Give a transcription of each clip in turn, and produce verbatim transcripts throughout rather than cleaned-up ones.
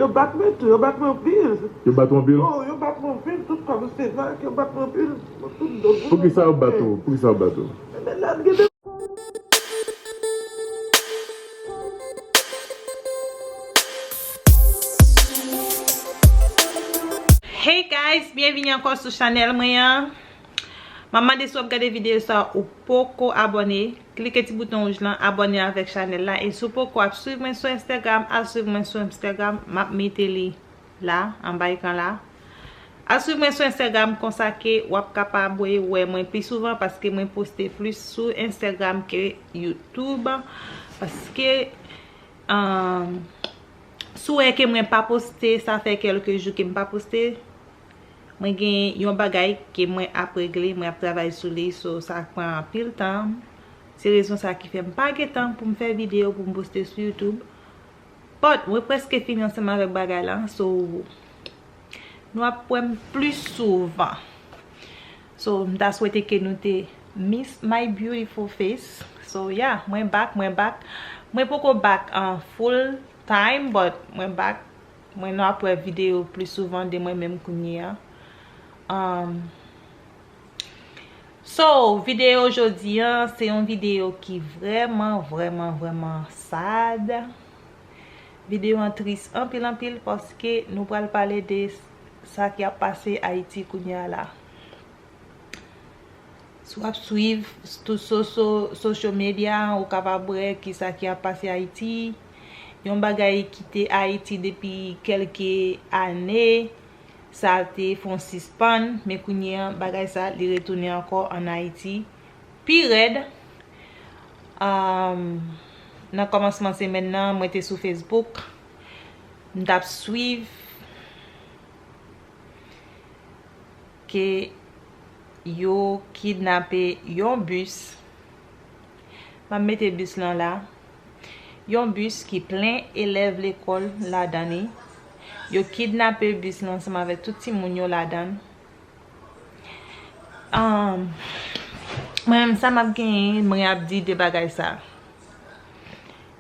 Yo bat mwen tou, yo bat mwen anpil. Yo bat ou anpil? Oh, yo bat mwen anpil, tout kòm se vag, yo bat mwen anpil. Tout do. Poukisa yo bat ou? Poukisa yo bat ou? Men lè m gen de Hey guys, byenvini ankò sou chanèl mwen an. M ap mande si w ap gade videyo sa ou poko abòne, klike ti bouton wouj lan, abòne avèk chanèl la. E si w poko ap swiv mwen sou Instagram, al swiv mwen sou Instagram, m ap mete li la, anba ekran la. Al swiv mwen sou Instagram konsa ke w ap kapab wè mwen pi souvan paske mwen poste plis sou Instagram ke YouTube. Paske um, si w wè ke mwen pa poste, sa fè kèlke jou ke m pa poste, mwen gen yon bagay ke mwen ap regle, mwen ap travay sou li, so sa pran anpil tan. Se rezon sa ki fè m pa gen tan pou m fè videyo pou m poste sou YouTube. But mwen prèske fini ansanm avèk bagay la, so nou ap wè m plis souvan. So m ta swete ke nou te miss my beautiful face. So yeah, mwen back, mwen back. Mwen poko back an full time, but mwen back. Mwen nou ap wè videyo plis souvan de mwen menm kounye a. Um, so, videyo jodi an, se yon videyo ki vrèman, vrèman, vrèman sad. Videyo an tris anpil, anpil, paske nou pral pale de sa ki ap pase Ayiti kounye a la. Si w ap swiv tout so, so, social media, ou kapab wè kisa ki ap pase Ayiti. Yon bagay ki te Ayiti depi kèlke ane, sa te fon sispann, men kounye a, bagay sa, li retounen ankò ann Ayiti. Pi rèd, um, nan kòmansman semèn nan, mwen te sou Facebook, m t ap swiv ke yo kidnape yon bis. M ap mete bis lan la. Yon bis ki plen elèv lekòl ladan li. Yo kidnape bis lan ansanm avèk tout timoun yo ladan l. Um, mwen menm sa m ap genyen, mwen ap di de bagay sa.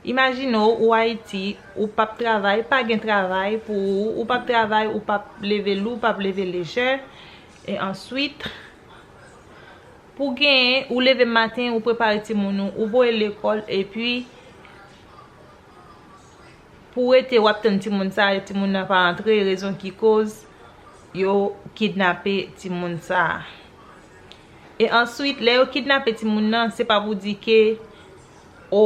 Imajine w, ou Ayiti, ou p ap travay, pa gen travay pou ou, ou p ap travay, ou p ap leve lou, ou p ap leve lejè. E answit, pou genyen, ou leve maten, ou prepare timoun ou, ou voye lekòl, epi pou rete, w ap tann timoun sa, timoun nan pa antre, rezon ki koz yo kidnape timoun sa. E answit, lè yo kidnape timoun nan, se pa pou di ke, o,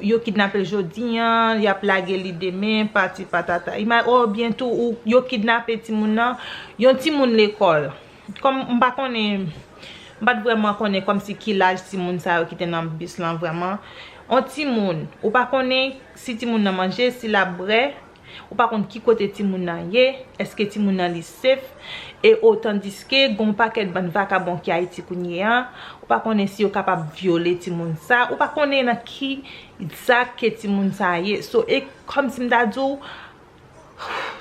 yo kidnape l jodi an, y ap lage li demen, pati patata. Ima-, oubyen tou, ou, yo kidnape timoun nan, yon timoun lekòl. Kòm m pa konnen, m pa t vrèman konnen kòmsi ki laj timoun sa yo ki te nan bis lan vrèman. On timoun, ou pa konnen si timoun nan manje, si l ap bwè, ou pa konn ki kote timoun nan ye, èske timoun nan li sef, e o tandiske gon pakèt bann vakabon ki Ayiti kounye a, ou pa konnen si yo kapab vyole timoun sa, ou pa konnen nan ki zak ke timoun sa ye. So, e kòmsi m ta di w,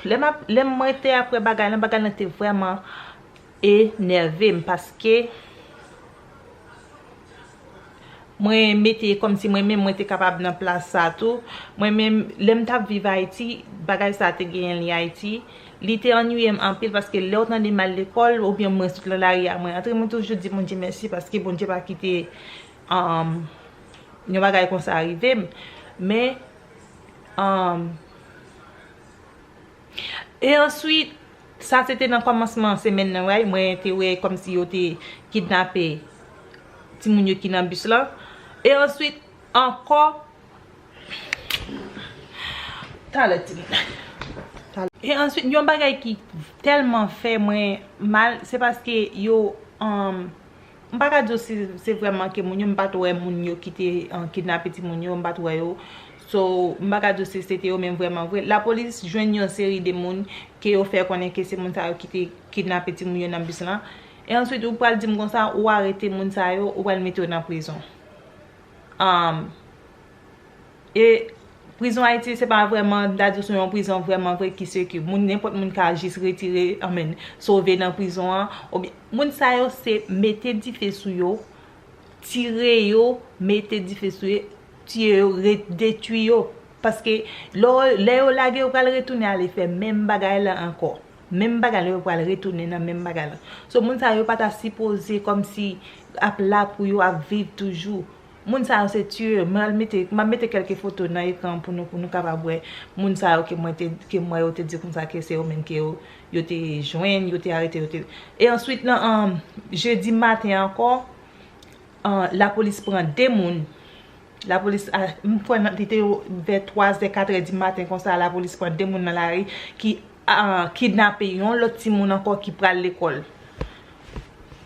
lè m ap, lè m rete apre bagay lan, bagay lan te vrèman enève m paske mwen mete kòmsi mwen menm mwen te kapab nan plas sa tou. Mwen menm, lè m t ap viv Ayiti, bagay sa te genyen li Ayiti. Li te annuiye m anpil paske lè w tande m al lekòl oubyen mwen sot nan lari a, mwen antre, mwen toujou di Bondye mèsi paske Bondye pa kite um, yon bagay konsa rive m. Men, um, e answit, sa se te nan kòmansman semèn nan, right? Mwen te wè kòmsi yo te kidnape timoun yo ki nan bis lan. E answit, ankò, talè timoun. E answit, yon bagay ki tèlman fè mwen mal, se paske yo, um, m pa ka di w si se vrèman ke moun yo, m pa t wè moun yo ki te, uh, kidnape timoun yo, m pa t wè yo. So, m pa ka di w si se te yo menm vrèman vre. Lapolis jwenn yon seri de moun ke yo fè konnen ke se moun sa yo ki te kidnape timoun yo nan bis lan. E answit, ou pral di m konsa, ou arete moun sa yo, ou pral mete yo nan prizon. Um, e prizon Ayiti, se pa vrèman, m ta di w se yon prizon vrèman vre ki seke. Moun, nenpòt moun ka jis retire, I mean, sove nan prizon an. Oubyen, moun sa yo se mete dife sou yo, tire yo, mete dife sou yo, tiye yo, re-, detwi yo. Paske lè yo, lè yo lage, yo pral retounen ale fè menm bagay la ankò. Menm bagay la, yo pral retounen nan menm bagay la. So, moun sa yo pa ta sipoze kòmsi ap la pou yo ap viv toujou. Moun sa yo se tiye. Mwen al mete, m ap mete kèlke foto nan ekran pou nou, pou nou kapab wè moun sa yo ke mwen te, ke mwen yo te di konsa ke se yo menm ke yo, yo te jwenn, yo te arete, yo te. E answit, nan, um, jedi maten ankò, uh, lapolis pran de moun. Lapolis, a, m kwè nan, li te vè twa zè, katrè di maten konsa, lapolis pran de moun nan lari ki, a, kidnape yon lòt timoun ankò ki pral lekòl.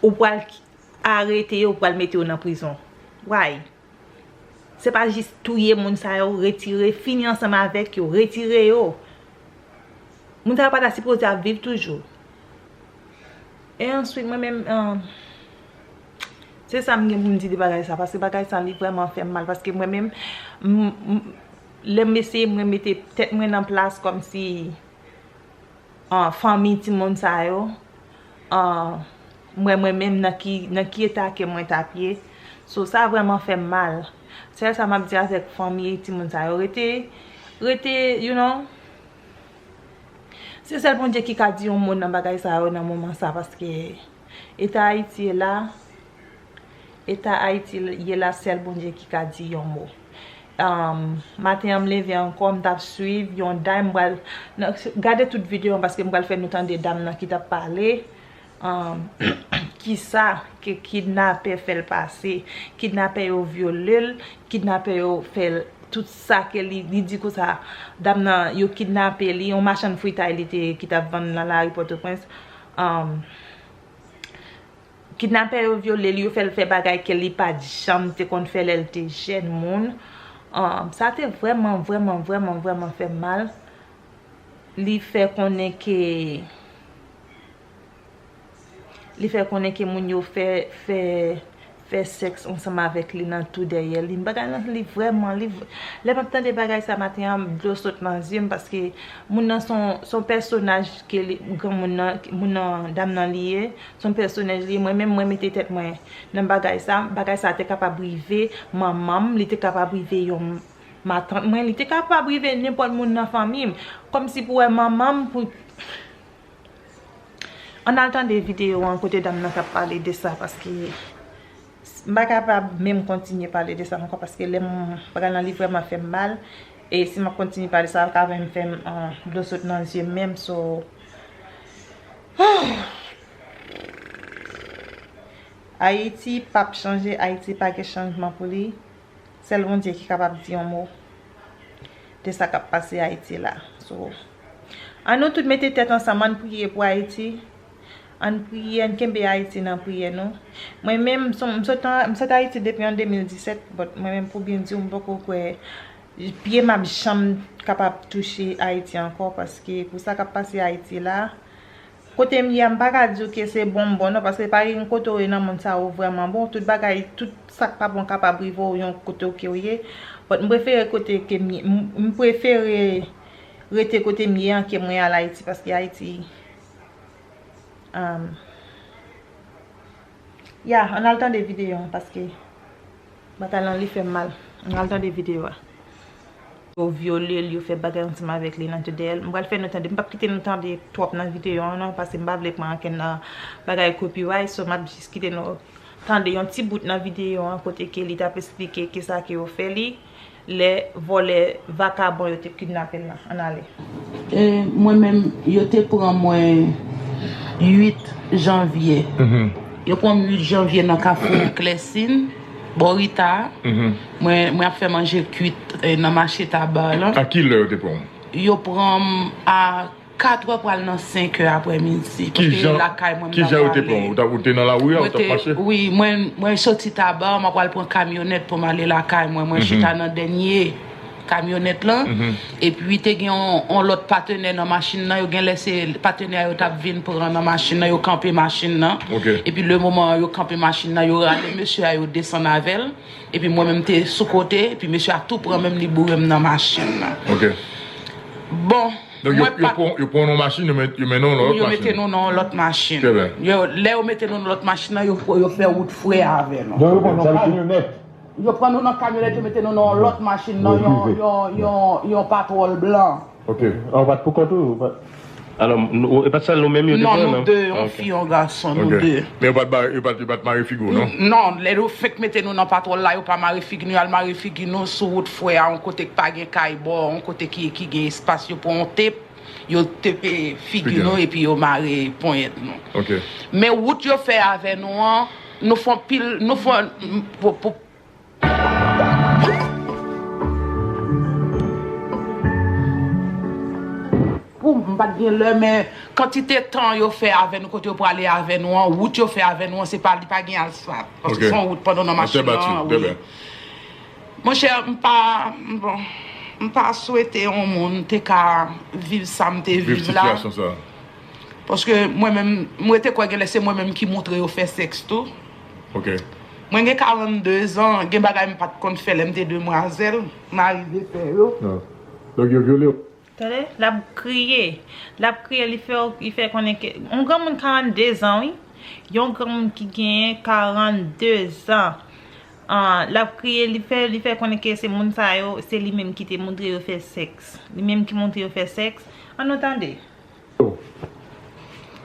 Ou pral ki-, arete yo, ou pral mete yo nan prizon. Why? Se pa jis touye moun sa yo, retire, fini ansanm avèk yo, retire yo. Moun sa yo pa ta sipoze ap viv toujou. E answit, mwen menm, um, se sa m gen pou m di de bagay sa, paske bagay sa, li vrèman fè m mal, paske mwen menm, m, m, lè m eseye mwen mete tèt mwen nan plas kòmsi, uh, fanmi timoun sa yo, uh, mwen, mwen menm nan ki, nan ki eta ke mwen t ap ye. So, sa vrèman fè m mal. Sèl sa m ap di avèk fanmi timoun sa yo, rete, rete, you know, se sèl Bondye ki ka di yon mo nan bagay sa yo nan moman sa, paske eta Ayiti ye la, eta Ayiti ye la, sèl Bondye ki ka di yon mo. Um, maten an m leve ankò, m t ap swiv yon dam, m pral, nan, gade tout videyo an paske m pral fè nou tande dam nan ki t ap pale. Um, kisa ke kidnapè fè l pase, kidnapè yo vyole l, kidnapè yo fè l tout sa ke li, li di konsa, dam nan, yo kidnape li, yon machann fritay li te, ki t ap vann nan lari Pòtoprens. Um, kidnapè yo vyole li, yo fè l fè bagay ke li pa t janm te konn fè lè l te jèn moun. Um, sa te vrèman, vrèman, vrèman, vrèman fè m mal. Li fè konnen ke, li fè konnen ke moun yo fè, fè, fè sèks ansanm avèk li nan tou dèyè li. Bagay lan, li vrèman, li v-, lè m ap tande bagay sa maten an, dlo sot nan zye m, paske moun nan se yon, se yon pèsonaj ke li, granmoun nan, moun nan, dam nan li ye, se yon pèsonaj li ye. Mwen menm, mwen mete tèt mwen nan bagay sa, bagay sa te kapab rive manman m, li te kapab rive yon matant mwen, li te kapab rive nenpòt moun nan fanmi m. Kòmsi pou wè manman m, pou, ann al tande videyo an kote dam nan t ap pale de sa, paske m pa kapab menm kontinye pale de sa ankò, paske lè m, bagay lan li vrèman fè m mal, e si m ap kontinye pale sa, l ka menm fè m, ah, dlo sot nan zye m menm, so, Ayiti p ap chanje, Ayiti pa gen chanjman pou li. Sèl Bondye ki kapab di yon mo de sa k ap pase Ayiti la. So, ann nou tout mete tèt ansanm, ann priye pou Ayiti. Ann priye, ann kenbe Ayiti nan priyè nou. Mwen menm, m son-, m sot an, m sot Ayiti depi an de mil disèt, but mwen menm, pou byen di w, m poko kwè pye m ap janm kapab touche Ayiti ankò, paske pou sa k ap pase Ayiti la, kote m ye a, m pa ka di w ke se bon m bon non, paske pa gen kote w ye nan mond sa ou vrèman bon. Tout bagay, tout sa k pa bon kapab rive w yon kote w ke w ye. But m prefere kote ke m ye, m, m prefere rete kote m ye an ke mwen al Ayiti, paske Ayiti, um, ya, ann al tande videyo an, paske bagay lan li fè m mal. Ann al tande videyo a. Yo vyole l, yo fè bagay ansanm avèk li nan tou dèyè l. M pral fè nou tande, m p ap kite nou tande twòp nan videyo an non, paske m pa vle pran ankenn nan bagay copyright, so m ap jis kite nou tande yon ti bout nan videyo an kote ke li t ap esplike kisa ke yo fè li lè vòlè vakabon yo te kidnape l lan. Ann ale. E mwen menm, yo te pran mwen uit janvye. Yo pran m uit janvye nan Kafou Klèsin, bò Rita. Mwen, mwen ap fè manje kwit, e, nan mache Taba lan. A ki lè yo te pran w? Yo pran m a katrè pral nan senkè aprèmidi. Paske lakay mwen m t ap pale. Kijan yo te pran w? Ou t ap, ou te nan lari a, ou t ap mache? Wi, mwen, mwen soti Taba, mwen pral pran kamyonèt pou m ale lakay mwen. Mwen chita nan dènye kamyonèt lan. Epi te gen yon, yon lòt patenè nan machin nan. Yo genlè se patenè a yo t ap vin pran nan machin nan. Yo kanpe machin nan. Epi le moman yo kanpe machin nan, yo rale mesye a, yo desann avè l. Epi mwen menm te sou kote. Epi mesye a tou pran men m, li boure m nan machin nan. Bon, donk, yo, mwen yo pa pran, yo pran yon machin, yo met, yo mennen w nan lòt machin. Yo mete nou nan yon lòt machin. Trè byen. Yo, lè yo mete nou nan lòt machin nan, yo, yo fè wout fre avè nou. Donk, yo pran yon kamyonèt. Yo pran nou nan kamyonèt, yo mete nou nan yon lòt machin, nan yon, yon, yon, yon patwòl blan. Ok. Ah, ou pa t pou kont ou? Ou pa t... Alò, nou, e pa t sèl nou menm yo te pran, non? Non, nou de, yon fi, yon gason, nou de. Men yo pa t ba-, yo pa t, yo pa t mare figi w, non? Non, lè yo fenk mete nou nan patwòl la, yo pa mare figi nou, y al mare figi nou sou wout fwè a, yon kote k pa gen kay bò, yon kote ki, ki gen espas, yo pran yon tep, yo tepe figi nou, epi yo mare ponyèt nou. Ok. Men wout yo fè avè nou an, nou fè anpil, nou fè, pou, pou, Pou m pa t gen lè, men kantite tan yo fè avè nou, kote yo prale avè nou an, wout yo fè avè nou an, se pa, li pa gen asfalt. Paske se yon wout pandan nan machin nan, wi. Monchè, m pa, bon, m pa swete yon moun te ka viv sa m te viv la. Viv sitiyasyon sa. Paske mwen menm, m rete kwè genlè se mwen menm ki montre yo fè sèks tou. Ok. Mwen gen karannde zan, gen bagay m pa t konn fè lè m te demwazèl, m arive fè yo. Non. Donk yo vyole w? Tande, l ap kriye. L ap kriye, li fè, li fè konnen ke yon granmoun karannde zan, wi. Yon granmoun ki genyen karannde zan. Ah, l ap kriye, li fè, li fè konnen ke se moun sa yo, se li menm ki te montre yo fè sèks. Li menm ki montre yo fè sèks. Ann nou tande.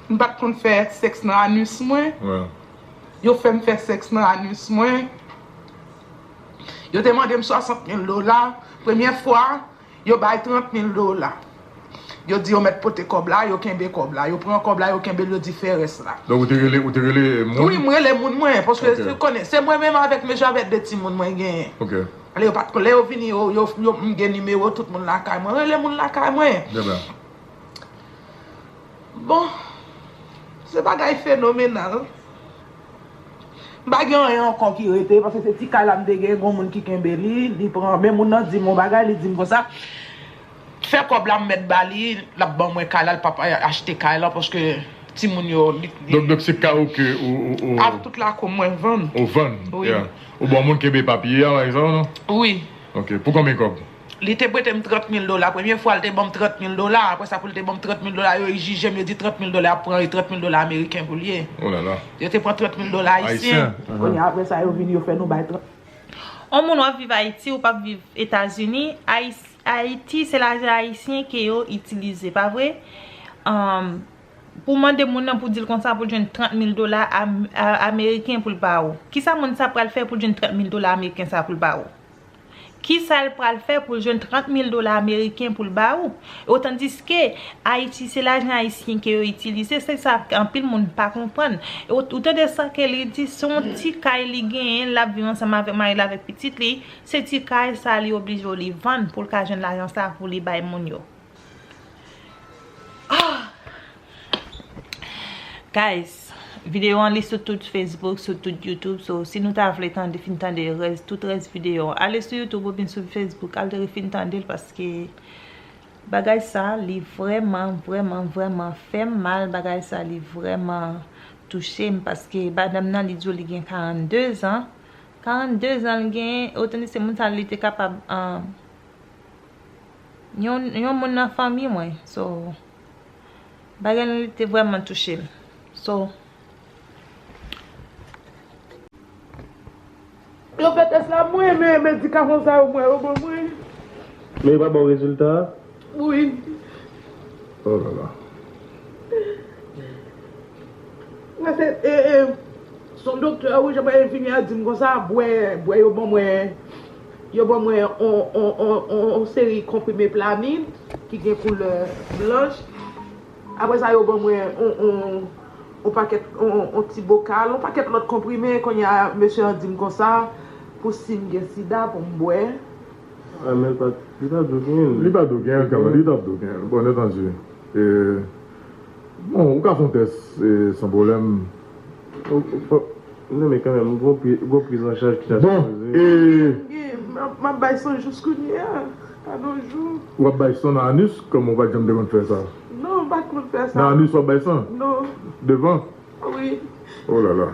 M pa t konn fè sèks nan anis mwen. Yo fè m fè sèks nan anis mwen. Yo te mande m swasant mil dola. Premye fwa, yo bay trant mil dola. Yo di yo mèt pote kòb la, yo kenbe kòb la. Yo pran kòb la, yo kenbe l, yo di fè rès la. Donk ou te rele, ou te rele moun? Wi, m rele moun mwen, paske ou konnen, se mwen menm avèk mesye avèk de timoun mwen genyen. Ok. Lè yo pa t, lè yo vini, yo, yo, yo, m gen nimewo tout moun lakay mwen. Rele moun lakay mwen. Bon, se bagay fenomenal. M pa gen anyen ankò ki rete, paske se ti kay la m te gen, gon moun ki kenbe li, li pran, men moun nan di m yon bagay, li di m konsa, fè kòb la m mèt ba li, l ap ban mwen kay la, l p ap achte kay la, paske timoun yo, li, li... Donk, donk se kay ou ke ou, ou, ou... Ak tout lakou mwen vann. Ou vann, yeah. Ou ban moun kenbe papye a, pa egzanp, non? Wi. Ok, pou konbyen kòb? Li te prete m trant mil dola. Premye fwa, l te ban m trant mil dola. Apre sa, pou l te ban m trant mil dola, yo jije m, yo di trant mil dola y ap pran, e trant mil dola ameriken pou l ye. Oh là là. Yo te pran trant mil dola ayisyen. Kounye a, apre sa, yo vin, yo fè nou bay trant. On moun w ap viv Ayiti, ou p ap viv Etazini. Ayis-, Ayiti, se lajan ayisyen ke yo itilize, pa vre? Anm, pou mande moun nan pou di l konsa pou l jwenn trant mil dola am-, a-, ameriken pou l ba ou. Kisa moun sa pral fè pou l jwenn trant mil dola ameriken sa pou l ba ou? Kisa l pral fè pou l jwenn trant mil dola ameriken pou l ba ou? Otandiske Ayiti se lajan ayisyen ke yo itilize, se sa anpil moun pa konprann. Ou, ou tande sa ke li di, se yon ti kay li genyen, l ap viv ansanm avèk mari l, avèk pitit li, se ti kay sa li oblije li vann pou l ka jwenn lajan sa pou li bay moun yo. Ah! Guys, videyo an li sou tout Facebook, sou tout YouTube. So, si nou ta vle tande, fin tande rès, tout rès videyo an, ale sou YouTube oubyen sou Facebook, al fin tande l, paske bagay sa, li vrèman, vrèman, vrèman fè m mal. Bagay sa, li vrèman touche m, paske madanm nan, li di w li gen karannde zan. Karannde zan l gen, otandiske moun sa, li te kapab, ah, yon, yon moun nan fanmi mwen. So, bagay lan li te vrèman touche m. So, yo fè tès la, mwen, men medikaman sa yo, mwen, yo ban mwen. Men yo pa ba w rezilta a? Wi. Oh là là. Mwen se, e, e, se yon doktè, wi, jan mwen enfimyè a di m konsa, bwè, bwè, yo ban mwen, yo ban mwen on, on, on, on, on seri konprime Plamid ki gen koulè blanch. Apre sa, yo ban mwen on, on, on pakèt, on, on ti bokal, on pakèt lòt konprime. Kounye a, mesye an di m konsa, pou si m gen sida, pou m bwè. Ah, men l pa, li pa dwe genyen l. Li pa dwe genyen l kanmenm, li t ap dwe genyen l. Bon, nètanji. E, bon, ou ka fè yon tès, e, san pwoblèm. Ou, ou, ou, non, men kanmenm, gwo pri-, gwo priz an chaj ki ta sipoze. Bon, e, m ap, m ap bay san jis kounye a, pa nan jou. W ap bay san nan anis, kòman w pa t janm te konn fè sa? Non, m pa t konn fè sa. Nan anis w ap bay san? Non. Devan? Wi. Oh là là.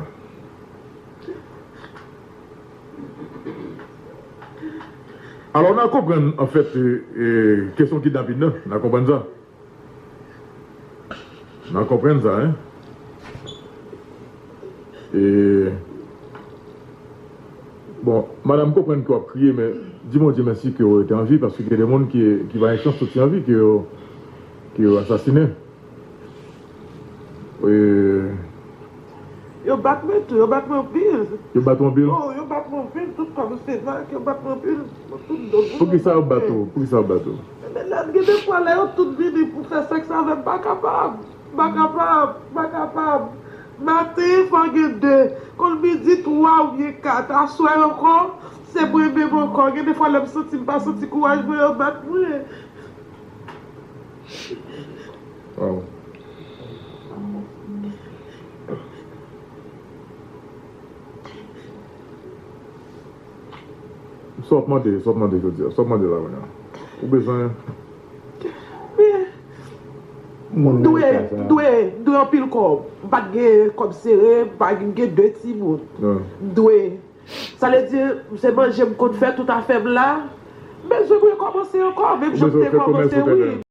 Alò, n a konprann, anfèt, e, e, kesyon kidnapin nan, n a konprann sa. N a konprann sa, en. E, Bon, madanm, m konprann ke w ap kriye, men di Bondye mèsi ke w rete an vi, paske gen de moun ki, ki pa gen chans soti an vi, ke yo, ke yo asasinen. E, Yo bat mwen tou, yo bat mwen anpil. Yo bat w anpil? Oh, yo bat mwen anpil, tout kò m se va, yo bat mwen anpil. Tout do. Poukisa yo bat ou? Poukisa yo bat ou? Ebyen, lè gen de fwa, lè yo tout vini pou fè sèks avè m, m pa kapab. M pa kapab, m pa kapab. Maten, fò gen de. Konn midi, twa oubyen kat. Aswè ankò, se mwen menm ankò. Gen de fwa, lè m santi m pa santi kouraj mwen, yo bat mwen. Wow. Sa w ap mande, sa w ap mande jodi a, sa w ap mande la kounye a? Ou bezwen M dwe, m dwe, m dwe anpil kòb. M pa t gen kòb sere, m pa t gen de timoun. M dwe. Sa vle di, se manje m konn fè tout afè m la. M bezwen rekòmanse ankò, menm jan m te kòmanse, wi.